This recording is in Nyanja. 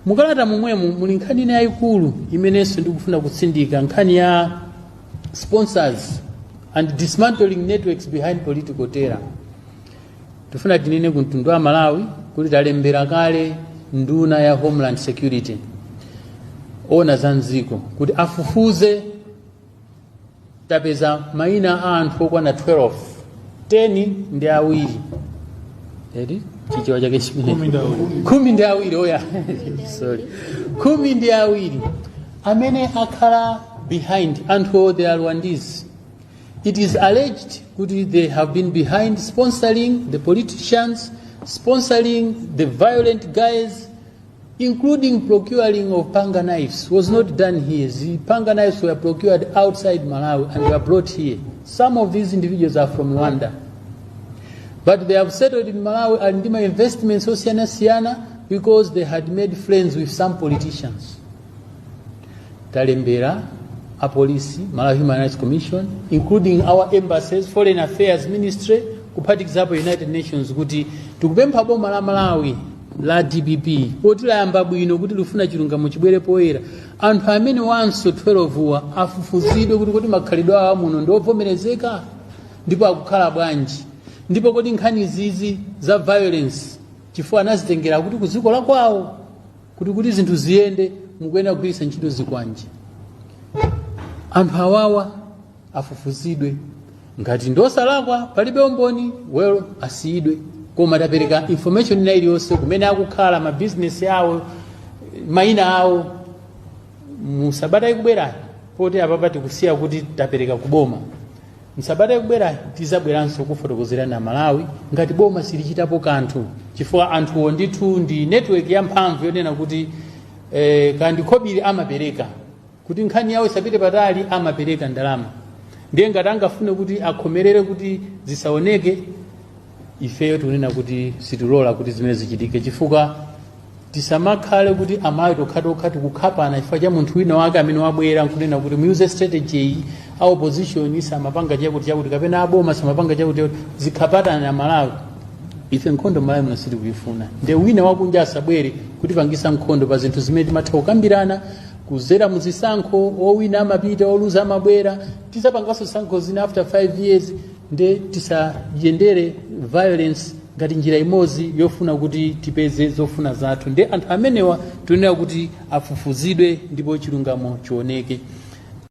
Mukalata momwemo muli nkhani ina yayikulu imenenso ndikufuna kutsindika, nkhani ya sponsors and dismantling networks behind political terror. Tifuna tinene ku mtundu wa Malawi kuti talembera kale nduna ya Homeland Security, ona za mdziko, kuti afufuze. Tapeza mayina a anthu okwana 12, 10 ndi awiri, eti Chichewa chake chimene? 12. 12, oya, sorry, 12 amene akhala behind anthu. They are Rwandese. It is alleged kuti they have been behind sponsoring the politicians, sponsoring the violent guys, including procuring of panga knives. Was not done here. The panga knives were procured outside Malawi and were brought here. Some of these individuals are from Rwanda, but they have settled in Malawi and ndima investments osiyanasiyana because they had made friends with some politicians. Talembera apolisi, Malawi Human Rights Commission, including our embassies, Foreign Affairs Ministry, kuphatikizapo United Nations, kuti tikupempha boma la Malawi la DPP, poti layamba bwino kuti lifuna chilungamo chibwere poyera, anthu amene wanso 12 wa afufuzidwe kuti makhalidwe awo muno ndiovomerezeka ndipo akukhala bwanji, ndipo kodi nkhani zizi za violence, chifukwa anazitengera kuti ku dziko la kwawo kuti zinthu ziyende mukuyenera kugwiritsa ntchito zikwanje. Anthu awawa afufuzidwe. Ngati ndosalakwa, palibe umboni, well, asiyidwe. Koma tapereka information ina iliyonse, kumene akukhala, mabizinesi awo, mayina awo. Musabata ikubwerayi, poti apapa tikusiya kuti tapereka kuboma, msabata ikubwerayi tizabweranso kufotokozerana Malawi ngati boma silichitapo kanthu, chifukwa anthuwo ndithu ndi network ya mphamvu yonena kuti kandi khobiri amapereka kuti nkhani yawo isapite patali, amapereka ndalama. Ndiye ngati angafune kuti akhomerere kuti zisaoneke, ifeyo tikunena kuti sitilola kuti zimene zichitike, chifukwa tisamakhale kuti Amayi tokhatokha tikukhapana chifukwa cha munthu wina wake amene wabwera nkunena kuti muyuze strategy iyi, a opposition samapanga chakuti chakuti kapena aboma samapanga chakuti chakuti, zikhapatana. Malawi, ife nkhondo Malawi muno sitikuifuna. Nde wina wakunja asabwere kutipangisa nkhondo pa zinthu zimene timatha kukambirana kuzera muzisankho. Owina amapita, oluza amabwera, tizapanganso zisankho zina after 5 years. Nde tisayendere violence ngati njira imodzi yofuna kuti tipeze zofuna zathu. Nde anthu amenewa tiyenera kuti afufuzidwe ndipo chilungamo chioneke.